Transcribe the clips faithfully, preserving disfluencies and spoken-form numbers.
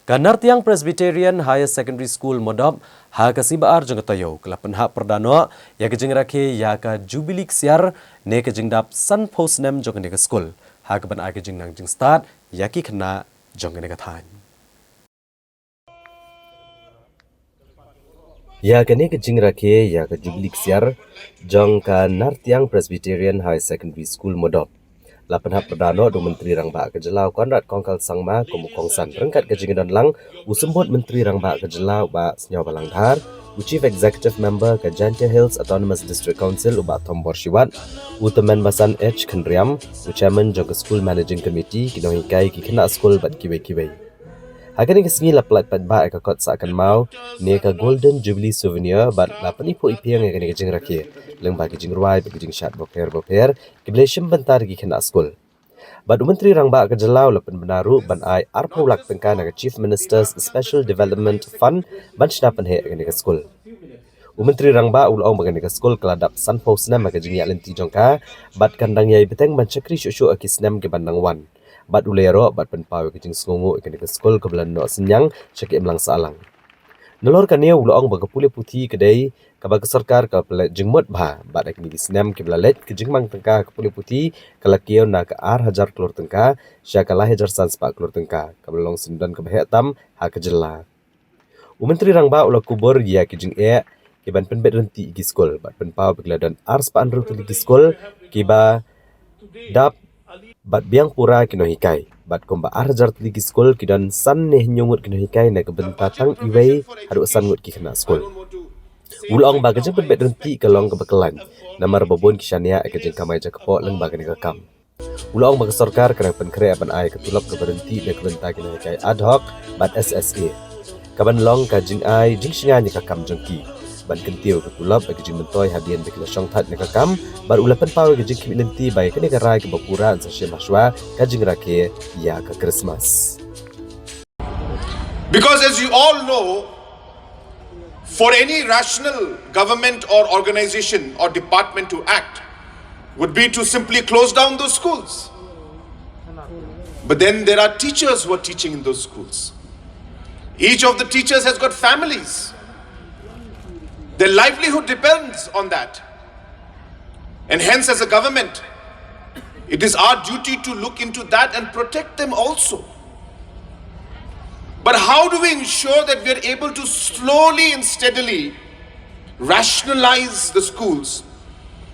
Ka Nartiang Presbyterian Higher Secondary School Modop, ha ka sngi ba ar jong ka taïew, ka la pynhap pyrda noh ïa ka jingrakhe ïa ka Jubili Ksiar ne ka jingdap sanphew snem jong kane ka skul, ha kaban ai ka jingnang jingstad ïa ki khynnah jong kane ka thaiñ. Ïa kane ka jingrakhe ïa ka Jubili Ksiar jong ka Nartiang Presbyterian Higher Secondary School Modop la pynhap pyrda noh da u Myntri Rangbah ka jylla u Conrad Kongkal Sangma kum u kongsan ryngkat ka jingdon lang u Symbud Myntri Rangbah ka jylla u Bah Sniawbhalang Dhar, u Chief Executive Member ka Jaintia Hills Autonomous District Council u Bah Thombor Shiwat, u Tymmen Basan H Khynriam, u Chairman jong ka School Managing Committee, ki nonghikai, ki khynnah skul bad kiwei kiwei. Ha kane ka sngi la pyllait paidbah ïa ka kot sah kynmaw ne ka Golden Jubilee Souvenir bad la pyniphuh ipiang ïa kane ka jingrakhe lyngba ki jingrwai bad ki jingshad bapher bapher kiba la shim bynta da ki khynnah skul. Bad u Myntri Rangbah ka jylla u la pynbna ruh ban ai arphew lak tyngka na ka Chief Minister's Special Development Fund ban shna pynheh ïa kane ka skul. U Myntri Rangbah u la ong ba kane ka skul ka la dap sanphew snem ha ka jingïaid lynti jong ka bad kan dang ïai bteng ban shakri shuh shuh ha ki snem kiban dang wan. Bad u la ïaroh bad pynpaw ïa ka jingsngewnguh ïa kane ka skul kaba la noh synñiang sha ki imlang sahlang. Nalor kane u la ong ba ka pule puthi ka dei kaba ka sorkar ka la pynleit jingmut bha bad ha kine ki snem kiba la leit ka jingmang tyngka ha ka pule puthi ka la kiew na ka ar hajar klur tyngka sha ka lai hajar san spah klur tyngka, kaba la long syndon kaba heh tam ha ka jylla. U Myntri Rangbah u la kubur ïa ki jingeh kiban pynbeit ryntih ïa ki skul bad pynpaw ba ki la don ar spah hynriew tylli ki skul kiba dap bad biang pura ki nonghikai bad kumba ar hajar tylli ki skul ki don san ne hynñiew ngut ki nonghikai na ka bynta tang iwei haduh san ngut ki khynnah skul. U la ong ba ka jingpynbeit ryntih ka long kaba kyllain namar ba bun ki shaniah ïa ka jingkamai jaka pok lyngba kane ka kam. U la ong ba ka sorkar ka dang pynkhreh ban ai ka tulop kaba ryntih na ka bynta ki nonghikai ad hoc bad S S A, kaban long ka jingai jingshngaiñ ïa ka kam jong ki ban kyntiew ka tulop ïa ka jingmyntoi hadien ba ki la shongthait na ka kam. Bad u la pynpaw ïa ka jingkhmih lynti ba ïa kane ka rai kaba pura yn sa shim hashwa ka jingrakhe ïa ka Christmas. Because as you all know, for any rational government or organization or department to act would be to simply close down those schools. But then there are teachers who are teaching in those schools. Each of the teachers has got families. Their livelihood depends on that. And hence, as a government, it is our duty to look into that and protect them also. But how do we ensure that we are able to slowly and steadily rationalize the schools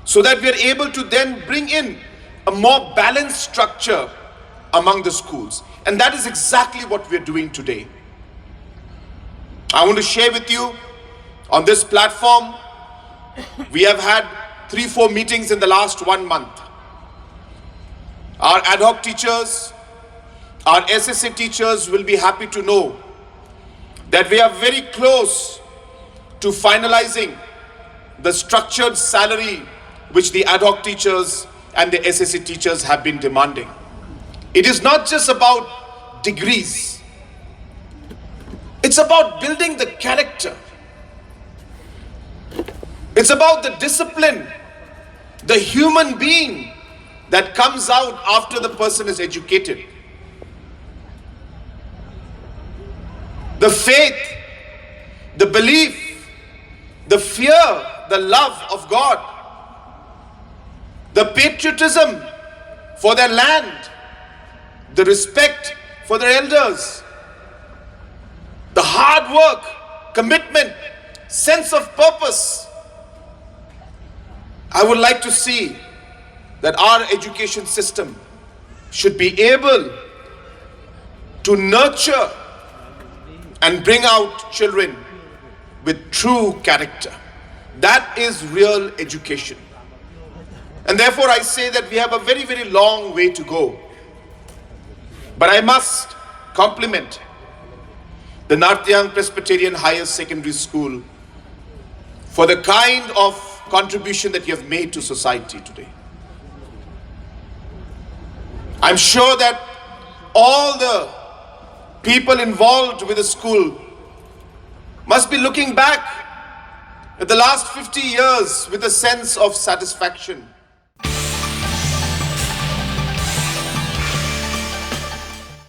so that we are able to then bring in a more balanced structure among the schools? And that is exactly what we are doing today. I want to share with you on this platform, we have had three, four meetings in the last one month. Our ad hoc teachers, our S S A teachers will be happy to know that we are very close to finalizing the structured salary which the ad hoc teachers and the S S A teachers have been demanding. It is not just about degrees. It's about building the character. It's about the discipline, the human being that comes out after the person is educated. The faith, the belief, the fear, the love of God, the patriotism for their land, the respect for their elders, the hard work, commitment, sense of purpose. I would like to see that our education system should be able to nurture and bring out children with true character. That is real education. And therefore, I say that we have a very, very long way to go. But I must compliment the Nartiang Presbyterian Higher Secondary School for the kind of contribution that you have made to society today. I'm sure that all the people involved with the school must be looking back at the last fifty years with a sense of satisfaction.